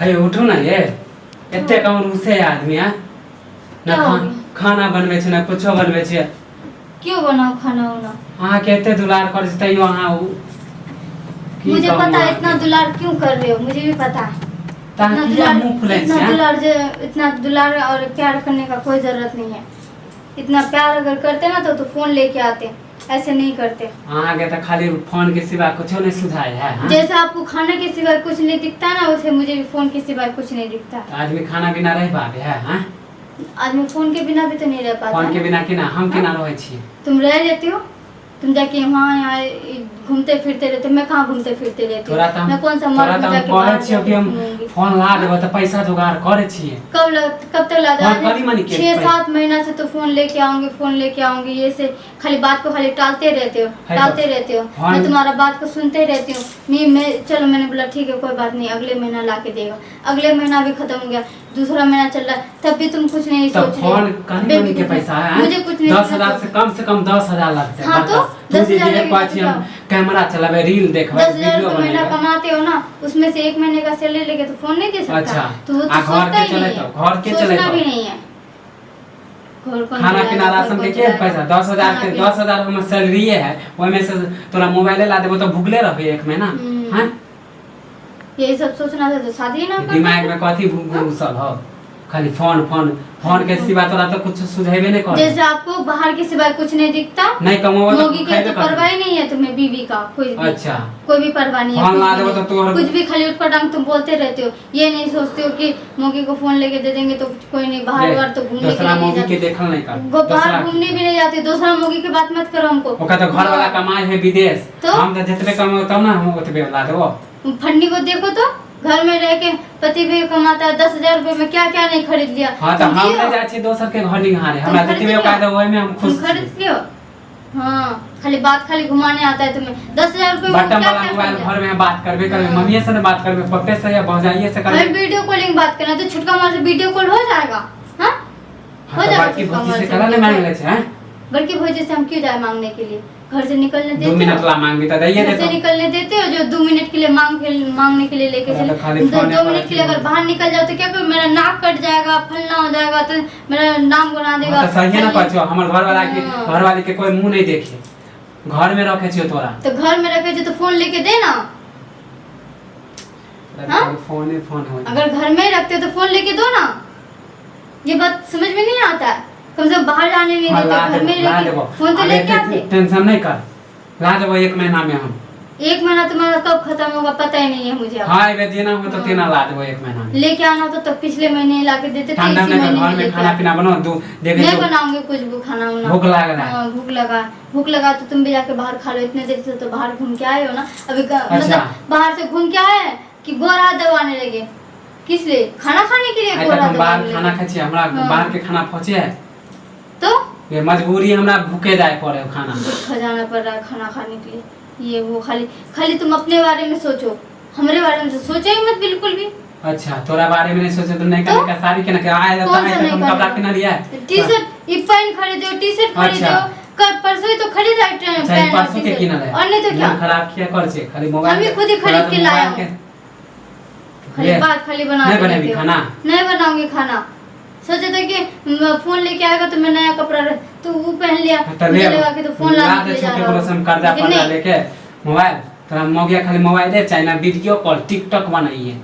हे उठू ना ये एते कम रूसे है आदमी है ना क्या हो खा, गया? खाना बनबै छै ना कुछो बनबै छै। क्यों बनाओ खाना उना? अहाँके एते दुलार करै छै तैयो अहाँ उ की मुझे कहू पता है अहाँके? इतना दुलार क्यों कर रहे हो, मुझे भी पता है। तऽ अहाँ इतना किया दुलार, मुँह फुलै इतना छै? दुलार जे इतना दुलार और प्यार करने का कोई जरूरत नहीं है। इतना प्यार अगर करते ना तो फोन लेके आते, ऐसे नहीं करते। अहाँके तऽ खाली फोन के सिवा कुछो नहीं सुझाय है, हाँ? जैसे आपको खाने के सिवाय कुछ नहीं दिखता ना, वैसे मुझे भी फोन के सिवाय कुछ नहीं दिखता। तऽ आदमी खाना बिना रहि पाबै है, हाँ? आदमी फोन के बिना भी तो नहीं रह पाता फोन के ना। बिना केना हम केना रहै छियै? तुम रह लेते हो, तुम जाके वहाँ यहाँ घूमते फिरते रहते हो, मैं कहाँ घूमते फिरते रहती तोरा हूँ? तऽ हम मैं कौन सा तोरा मर्द तऽ हूँ हम जाके कहै बाहर छियौ कि जाके हम घूमूंगी? फोन ला देबऽ तऽ पैसा जोगाड़ करै छियै। कब तक ला फोन करी मनी के छह 7 महीना से तो फोन लेके आऊंगी, फोन लेके आऊंगी, ये से खाली बात को खाली टालते रहते हो, है तो। टालते रहते हो। फोन- मैं तुम्हारा बात को सुनते रहती हूँ। मैं चलो मैंने बोला ठीक है कोई बात नहीं, अगले महीना ला के देगा। अगले महीना भी खत्म हो गया, दूसरा महीना चल रहा है, तब भी तुम कुछ नहीं तऽ सोच रहे फोन हो। कनी बेबी मनी के कुछ पैसा है? मुझे कुछ नहीं 10,000 से कम से कम 10,000 लगतै। हाँ तो, बस। तू दस जे हजार जे लगेगा कहै छी तो हम कैमरा चलेबै, रील देखबै, 10,000 वीडियो रुपये महीना बनेबै। कमाते हो ना, उसमें से एक महीने का सैलरी लेके तो फोन नहीं दे सकता। अच्छा। तो वो तो आ घर सोचता के ही नहीं चलेतौ, है, घर के सोचना चलेतौ। भी नहीं है। घर कौन खाना चलाएगा, पीना घर राशन कौन के के चलाएगा? पैसा 10,000 खाना के पीना। 10,000 हमर सैलरीए है, ओहिमे से तोरा मोबाइले ला देबो तऽ भुखले रहबे एक महीना। हम्म। हैं? यही सब सोचना था तो शादी ना करते। दिमाग में कथी घुसल हो? खाली फोन फोन फोन के सिवा तोरा तो कुछ सुझेबे नहीं करे। जैसे आपको बाहर के सिवाय कुछ नहीं दिखता। नहीं कमाओ तो मोगी के खैबे तो करबै। परवाह ही नहीं है तुम्हें, बीवी का कोई भी। अच्छा। कोई भी परवाह नहीं है, फोन कुछ ला भी देबो नहीं। तो तोहर- कुछ भी खाली उटपटांग तुम बोलते रहते हो। ये नहीं सोचते हो कि मोगी को फोन लेके दे देंगे तो कोई नहीं, बाहर ले, बाहर तो घूमने के दोसरा लिए नहीं मौगी के जाते। देखल नहीं कर। वो बाहर दोसरा घूमने भी नहीं जाते। दूसरा मोगी की बात मत करो हमको। ओकर तो घर वाला कमाए है विदेश। तो? हम तो जितने कमाओ तब ना हम ओतबे ला देबो। फन्नी को देखो तो घर में रह के पति भी कमाता है, 10,000 रुपए में क्या क्या नहीं खरीद लिया। हाँ तो तुम हम दियो? नहीं जाइ छी दोसर के घर निहारे, तुम हमरा खरीद जितबे लियो? औकात है ओहिमे हम तुम खुश छी। खरीद लियो? हाँ खाली बात खाली घुमाने आता है तुम्हें। 10,000 रुपए में बटन क्या वाला क्या मोबाइल खरीदा? घर में बात करबे करबे। हाँ। मम्मीए से ने बात करबे, पप्पे से या भौजाइए से हमें करबे। वीडियो कॉलिंग बात करना है, तो छुटका मार से वीडियो कॉल हो जाएगा? हाँ हो हाँ, तो जाएगा बड़की छुटका भौजी मार से से कला ने वीडियो मांग कॉल। ले छै, हैं? बड़की भौजी से हम क्यों जाए मांगने के लिए? घर से निकलने 2 देते मिनट हो? ला मांगबी तऽ दैये घर से देतौ। निकलने देते हो जो 2 मिनट के लिए मांगने के लिए लेके हमरा चले? तो खाली दो फोने दो पर मिनट के लिए अगर अथी बाहर निकल जाओ तो क्या करूं? मेरा नाक कट जाएगा, फलना हो जाएगा, तो मेरा नाम बना देगा। हाँ, तऽ सहिए ने खाली- कहै छियौ, हमर घरवाला के हाँ। घरवाली के कोई मुंह नहीं देखे, घर में रखे छियौ तोरा। तो घर में रखे छे तो फोन लेके दे ना। हाँ? फोने फोन हो। अगर घर में रखते हो तो फोन लेके दो ना। ये बात समझ में नहीं आता है। कम से कम बाहर जाने नहीं हाँ, देते, ला घर में देबो, ही ला रखे देबो। फोन तो आब लेके एते आते। टेंशन नहीं कर, ला देबो एक महीना में हम। एक महीना तुम्हारा कब खत्म होगा पता ही नहीं है मुझे अब। हाँ एबे देना हो तो तेना ला देबो एक महीना में। लेके आना तो तब पिछले महीने ही लाके देते थे, ठंडा इसी में महीने घर में में लेके खाना आते। पीना बनो दू देखे नहीं जो बनाऊंगी कुछ भी खाना उना। भूख लागल है। हाँ, भूख लगा, भूख लगा तो तुम भी जाके बाहर खा लो। इतने देर से तो बाहर घूम के आए हो ना अभी। अच्छा। मतलब बाहर से घूम के आए कि गोरा दबाने लगे? किस लिए? खाना खाने के लिए आइ तक गोरा हम बाहर दबाने खाना लगे? खाइ छियै? हमरा हाँ। बाहर के खाना पहुँचे है? तो ये मजबूरी, हमरा भूखे जाए पड़े है खाना। भूखा जाना पड़ रहा है खाना खाने के लिए। ये वो खाली खाली तुम अपने बारे में सोचो, हमारे बारे में तो सोचो ही मत बिल्कुल भी। अच्छा तोरा बारे में नहीं सोचे तो नहीं तो? करने का साड़ी के ना के आए कौन तो सा आए तक नहीं हम कपड़ा करने किना लिया है? टी शर्ट ये पैंट खरीदे हो, टी शर्ट खरीदे अच्छा। हो, कल परसों ही तो खरीदा है अच्छा ई पैंट और परसों के टी शर्ट। किनल है? और नहीं तो क्या। मन खराब किया कर छे खाली मोबाइल हम ही के- खुद ही तोरा खरीद तो के लाया मोबाइल हूँ। खाली ले। बात खाली बना नहीं बनेबी खाना? नहीं बनाऊंगी खाना। सोचे थे कि फोन लेके आएगा तो मैं नया कपड़ा तो वो पहन लिया। तो मुझे ले लगा कि तो फोन ला लाने दे के लिए जा छो रहा केकरो हूँ। से हम कर्जा लेकिन पर्जा नहीं, लेके मोबाइल तोरा मौगिया खाली मोबाइले चाही ना वीडियो कॉल टिकटॉक बनाइए।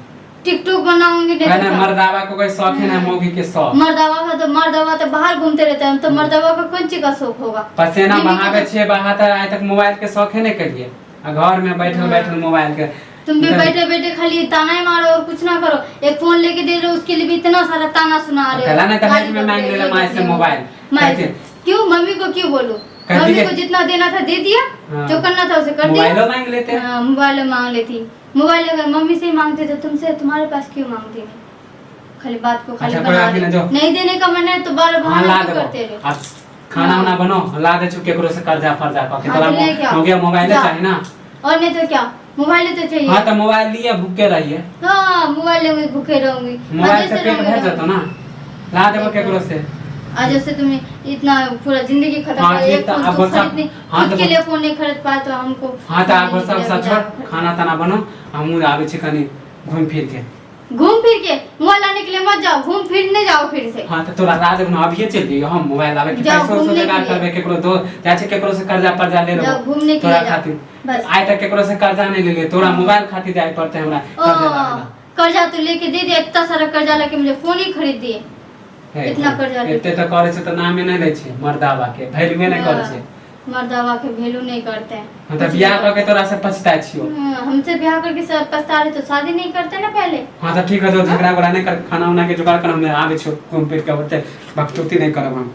टिकटॉक बनाऊंगी नहीं कहना तो क्या? मर्दावा को कोई शौक है ना मौगी के शौक। मर्दावा का तो मर्दावा तो बाहर घूमते रहते हैं, तो मर्दावा का कौन चीज का शौक होगा? पसेना बीवी के बहावे तो- छे बहाता आइ तक मोबाइल के शौक है नहीं करिए आ घर में बैठल हाँ। बैठल मोबाइल के। तुम भी बैठे बैठे खाली ताना ही मारो और कुछ ना करो। एक फोन लेके दे रहे हो उसके लिए भी इतना सारा ताना सुना रहे हो। कहला ना दहेज गाली में बक मांग रहे हो, लेला ये माय बक से रहे हो। मोबाइल। माय से कहते- क्यों मम्मी को क्यों बोलूं? कहती मम्मी के- को जितना देना था दे दिया। हाँ। जो करना था उसे कर दिया। मोबाइलो मांग लेते। हाँ, मोबाइल मांग लेती। मोबाइल अगर मम्मी से ही मांगते तो तुमसे तुम्हारे पास क्यों मांगती? नहीं खाली बात को खाली अच्छा, कोई बना बात नहीं, रहे। जो। नहीं देने का मन है तो बार हाँ बहाना ला क्यों देबो। करते रहे? अब खाना हाँ। उना बनो ला दे छु केकरो से कर्जा फर्जा कऽ के। हाँ, तोरा तो ले के आओ। हो गया मोबाइल जा। चाही ना? और नहीं तो क्या, मोबाइल तो चाहिए। हाँ तो मोबाइल लिए भूखे रहिए। हाँ मोबाइल लेंगे भूखे रहूंगी। मोबाइल आज से से पेट रहूंगी। भर जतो ना, ला देबो केकरो से। आज जैसे तुम्हें इतना पूरा जिंदगी खत्म हाँ, कर ठीक एक तो फोन अब तो सब- खरीद नहीं हाँ, खुद तो के लिए फोन नहीं खरीद पाए तो हमको हाँ तो आब नहीं सब मिला सब छोड़ खरीद। खाना ताना बनो, हमहूँ आबै छी कनि घूमि फिर के। घूम फिर के मोबाइल लाने के लिए मत जाओ, घूम फिरने जाओ फिर से। हाँ, तो तोरा राज में अभिये चलि जइयो हम मोबाइल लाबे के। जाओ पैसो उसो घूमने के जुगाड़ लिए। करबे, केकरो दो जाइ छै, केकरो से कर्जा परजा ले जाओ लेबो घूमने के तोरा लिए जाओ खातिर। बस। आइ तक केकरो से कर्जा नहीं लेलियै, तोरा मोबाइल खातिर जाय पड़तै हमरा ओ कर्जा लाबे ला। कर्जा तो लेके दे दिया, इतना सारा कर्जा लेके मुझे फोन ही खरीद दिए। हे, इतना कर्जा ले। एते तऽ करै छै तऽ नामे नहि लै छै, मर्दाबा के वैल्यूए नहि करै छै। मर्दावा के वैल्यू नहीं करते हैं। हम तऽ बियाह कऽ के तोरा से पछताइ छियौ। हाँ, हमसे ब्याह करके सब पछता रहे तो शादी नहीं करते ना पहले। हाँ, तऽ ठीक है, जो झगड़ा उगड़ा नहि कर, खाना उना के जुगाड़ कर, हम आबै छियौ घूम फिर के, ओते बकचोती नहि करब हम।